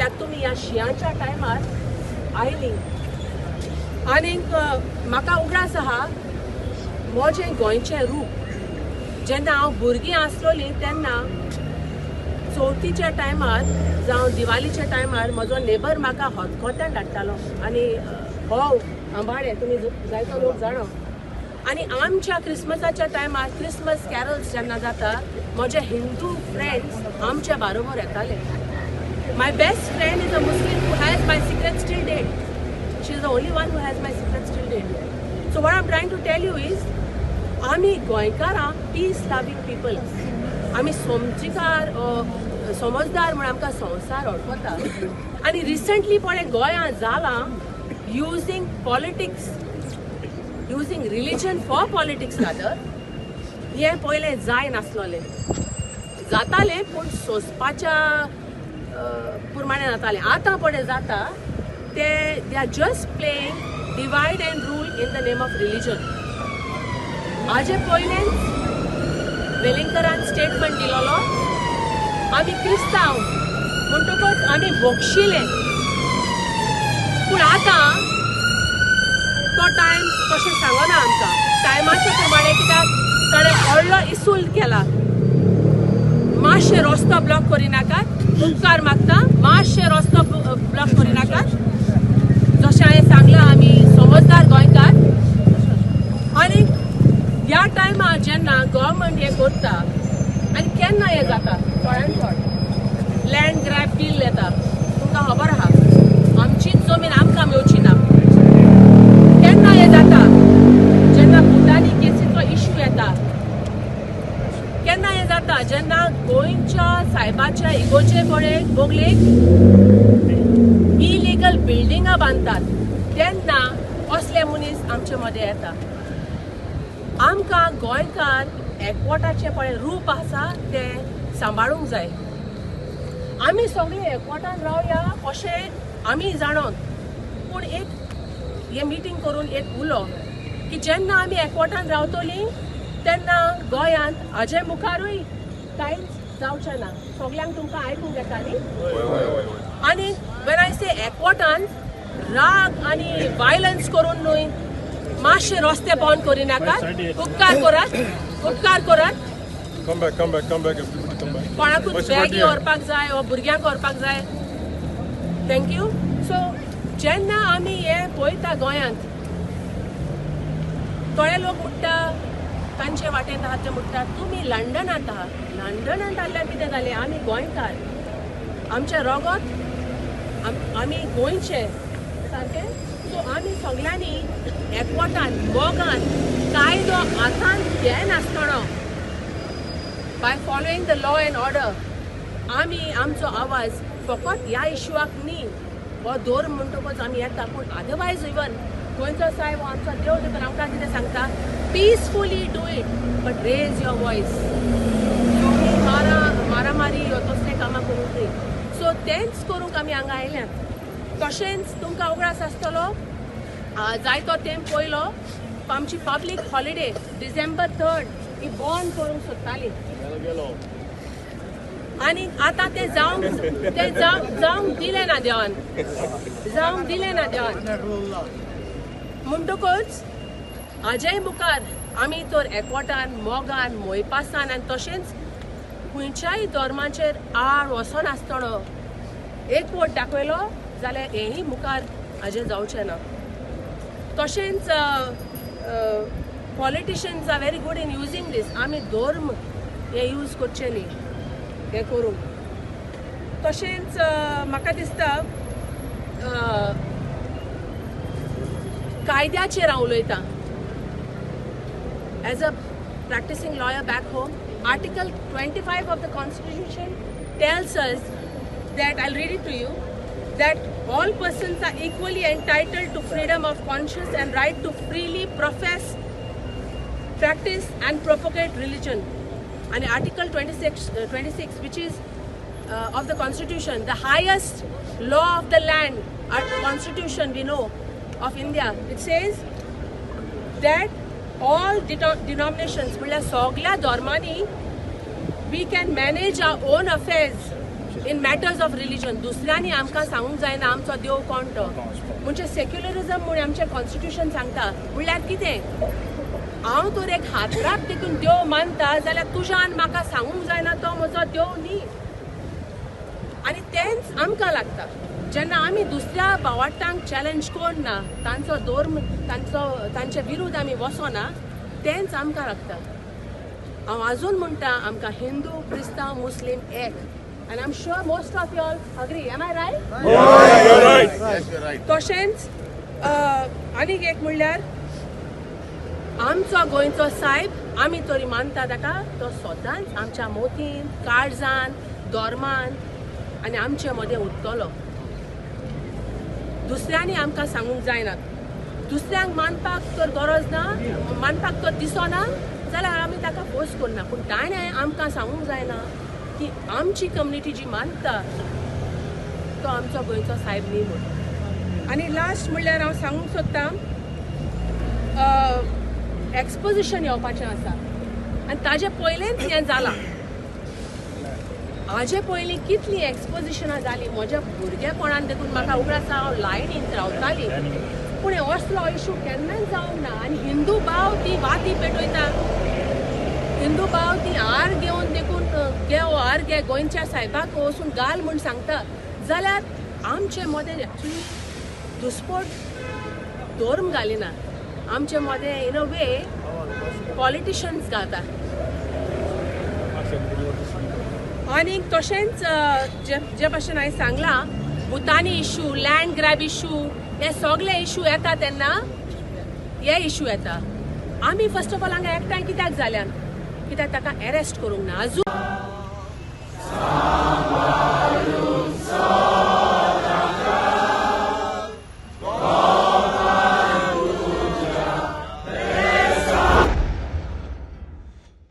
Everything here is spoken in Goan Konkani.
कित्याक तुमी ह्या शिंयाच्या टायमार आयली. आनीक म्हाका उगडास आहा म्हजें गोंयचें रूप. जेन्ना हांव भुरगीं आसलोली तेन्ना चवथीच्या टायमार जावं दिवालीच्या टायमार म्हजो नेबर म्हाका हतखोत्यान धाडटालो आनी होव आंबाडे तुमी जायतो लोक जाणो. आनी आमच्या क्रिसमसाच्या टायमार क्रिसमस कॅरल्स जेन्ना जाता म्हजे हिंदू फ्रेंड्स आमच्या बारोबर येताले. My best friend is a Muslim who has my secrets till date. She is the only one who has my secrets till date. So what I am trying to tell you is आमी गोंयकारां पीस लवींग पीपल. आमी समजिकार समजदार म्हूण आमकां संवसार वळखता. आनी रिसंटली पळय गोंयांत जालां using politics, using religion for politics rather. हें पयलें जाय नासलोलें, जातालें पूण सोंसपाच्या प्रमाणे जातालें. आतां पळय जाता ते they are just playing divide and rule in the name of religion. हाजे पयलेंच वेलिंगकरान स्टेटमेंट दिलोलो आमी क्रिस्तांव म्हणटकच आमी भोगशिले, पूण आतां तो टायम तशें सांगना आमकां टायमाच्या प्रमाणे, कित्याक ताणें व्हडलो इसुल्ट केला. मातशें रस्तो ब्लॉक करिनाकात, उपकार मागता, मातशें रस्तो ब्लॉक करिनाकात. जशें हांवें सांगलां आमी समजदार गोंयकार. आनी ह्या टायमार जेन्ना गव्हर्मेंट हें करता आनी केन्ना हें जाता चडान चड लँड ग्रॅब बील येता, तुमकां खबर आहा आमचीच जमीन आमकां मेवची ना. केन्ना हें जाता जेन्ना भुतानी केसीचो इश्यू येता. केन्ना हें जाता जेन्ना गोंयच्या सायबाच्या इगोचे कडेन बोगलेक इलिगल बिल्डिंगां बांदतात तेन्ना असले मनीस आमचे मदें येता. आमकां गोंयकार एकवटाचें पळय रूप आसा तें सांबाळूंक जाय. आमी सगळीं एकवटान रावया अशें आमी जाणोन, पूण एक हें मिटींग करून एक उलो की जेन्ना आमी एकवटान रावतलीं तेन्ना गोंयांत हाजे मुखारूय कांयच जावचें ना. सगल्यांक तुमकां आयकूंक येता न्ही? आनी when I से एकवटान राग आनी वायलन्स करून न्हय, मातशे रस्ते बंद करिनाकात, उपकार करात, उपकार करात. Come back, come back, come back, everybody come back. कोणाकूच बॅगी व्हरपाक जाय वा भुरग्यांक व्हरपाक जाय. Thank you. सो जेन्ना आमी हें पळयता गोंयांत थोडे लोक म्हणटा तांचे वाटेन आहात ते म्हणटा तुमी लंडनांत आहात. लंडनांत आसल्यार कितें जालें, आमी गोंयकार, आमचें रगत आमी गोंयचे सारकें. सो आमी सगल्यांनी एकवटान मोगान कायदो हातान घेनासतना by following the law and order आमी आमचो आवाज फकत ह्या इश्यूआक न्ही हो धर्म म्हणटकच आमी येता, पूण अदरवायज इवन गोंयचो सायब हो आमचो देव देखून आमकां कितें सांगता, peacefully do it but raise your voice. तुमी मारामारी ह्यो तसले कामां करूंक न्ही. सो तेंच करूंक आमी हांगा आयल्यात. तशेंच तुमकां उगडास आसतलो जायतो तेंप पयलो आमची पब्लीक हॉलिडे डिसेंबर 3 ही बंद करूंक सोदताली आनी आतां तें जावंक दिलें ना देवान, जावंक दिलें ना देवान. म्हणटकच हाजेय मुखार आमी तर एकवटान मोगान मोयपासान आनी तशेंच खंयच्याय धर्माचेर आड वचनासतना एकवट दाखयलो जाल्यार हेंय मुखार हाजें जावचें ना. तशेंच politicians are very good in using this. आमी धर्म हें यूज करचें न्ही हें करूंक. तशेंच म्हाका दिसता कायद्याचेर हांव उलयतां. As a practicing lawyer back home, Article 25 of the Constitution tells us that, I'll read it to you, that all persons are equally entitled to freedom of conscience and right to freely profess, practice and propagate religion. And Article 26, which is of the Constitution, the highest law of the land, our Constitution we know of India, it says that all denominations, म्हणल्यार सगळ्या धर्मांनी, we can manage our own affairs In matters of religion. दुसऱ्यांनी आमकां सांगूंक जायना आमचो देव कोण तो. म्हणजे सेक्युलरिजम म्हूण आमचें कॉन्स्टिट्युशन सांगता. म्हणल्यार कितें, हांव तर एक हातराक देखून देव मानता जाल्यार तुज्यान म्हाका सांगूंक जायना तो म्हजो देव न्ही. आनी तेंच आमकां लागता जेन्ना आमी दुसऱ्या भावार्तांक चॅलेंज करना, तांचो धर्म तांचो तांचे विरुद्ध आमी वचोना, तेंच आमकां लागता. हांव आजून म्हणटा आमकां हिंदू क्रिस्तांव मुस्लीम एक. And I'm sure most of you all agree. Am I right? Right. तशेंच आनीक एक म्हणल्यार आमचो गोंयचो सायब आमी तरी मानता ताका, तो सदांच आमच्या मोतीन काळजान धर्मान आनी आमचे मदें उरतलो. दुसऱ्यांनी आमकां सांगूंक जायना. दुसऱ्यांक मानपाक तर गरज ना, मानपाक तर दिसना जाल्यार आमी ताका फोर्स करना, पूण ताणें आमकां सांगूंक जायना की आमची कम्युनिटी जी मानता तो आमचो गोंयचो सायब न्ही म्हूण. आनी लास्ट म्हणल्यार हांव सांगूंक सोदतां, एक्सपोजिशन येवपाचें आसा आनी ताजे पयलेंच हें जालां. हाजे पयलीं कितलीं एक्सपोजिशनां जालीं म्हज्या भुरगेपणान देखून म्हाका उगडास हांव लायनींत रावतालीं, पूण असलो इशू केन्नाच जावंक ना. आनी हिंदू भाव ती वाती पेटयता, हिंदू भाव ती हार घेवन देखून घे हो हार घे गोंयच्या सायबाक वचून घाल म्हूण सांगता, जाल्यार आमचे मदें एक्चुली दुस्पोट धर्म घालिना, आमचे मदें इन अ वे पॉलिटिशन्स घालता. आनीक तशेंच जे भाशेन हांवें सांगलां, Bhutani issue, land grab issue, हे सगळे इशू येता तेन्ना हे इशू येता. आमी फर्स्ट ऑफ ऑल हांगा एकठांय कित्याक जाल्यान, कित्याक ताका एरेस्ट करूंक ना अजून.